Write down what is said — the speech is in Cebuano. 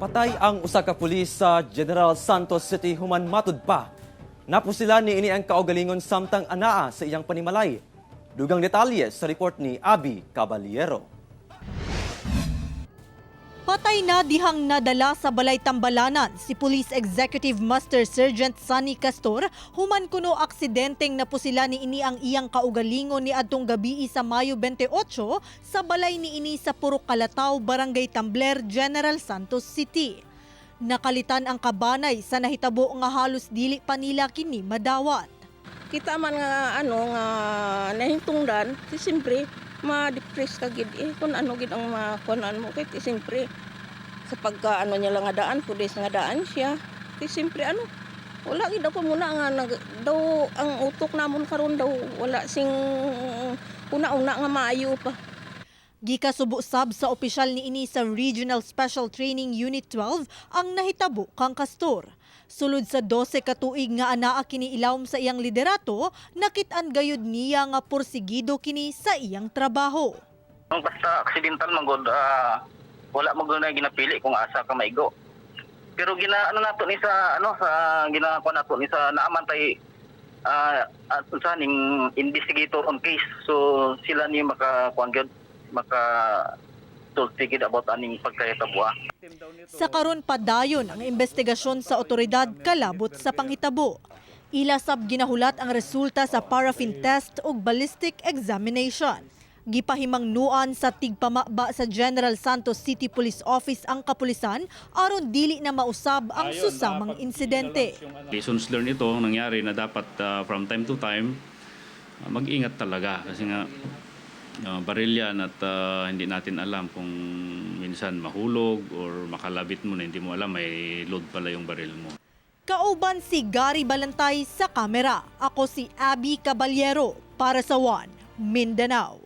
Patay ang usa ka pulis sa General Santos City human matud pa napusila ni ini ang kaugalingon samtang anaa sa iyang panimalay. Dugang detalye sa report ni Abby Caballero. Patay na dihang nadala sa Balay Tambalanan si Police Executive Master Sergeant Sonny Castor human kuno aksidenteng napusila ni ini ang iyang kaugalingon ni adtong gabi sa Mayo 28 sa balay ni ini sa Purok Calataw, Barangay Tambler, General Santos City. Nakalitan ang kabanay sa nahitabo nga halos dili pa nila kini madawat. Kita man nga ano nga nahintungdan, si siyempre ma-depress ka gid eh kung ano gid ang makuanan mo, kay ti siyempre sa pagka ano niya lang nga daan, 4 days nga daan siya. Ti siyempre ano, wala gid ako muna nga nag, daw ang utok namon karon daw wala sing una-una nga maayo pa. Gikasubo sab sa opisyal ni ini sa Regional Special Training Unit 12 ang nahitabo kang Castor. Sulod sa 12 ka tuig nga anaa kini ilawom sa iyang liderato, nakit-an gayud niya nga porsigido kini sa iyang trabaho. Ang basta accidental man gud, wala man gud na ginapili kung asa ka maigo. Pero gina ano nato ni sa ano sa ginakuha nato ni sa naaman tay unsa ning investigator on case. So sila ni maka kuan gyud, maka sulti gid about aning pagkahitabo. Sa karon, padayon ang investigasyon sa otoridad kalabot sa panghitabo. Ila sab ginahulat ang resulta sa paraffin test ug ballistic examination. Gipahimangnuan sa tigpamaba sa General Santos City Police Office ang kapulisan aron dili na mausab ang susamang insidente. Lessons learned ito nangyari na dapat from time to time mag-ingat talaga kasi nga baril yan at hindi natin alam kung minsan mahulog or makalabit mo na hindi mo alam may load pala yung baril mo. Kauban si Gary Balantay sa kamera. Ako si Abby Caballero para sa One Mindanao.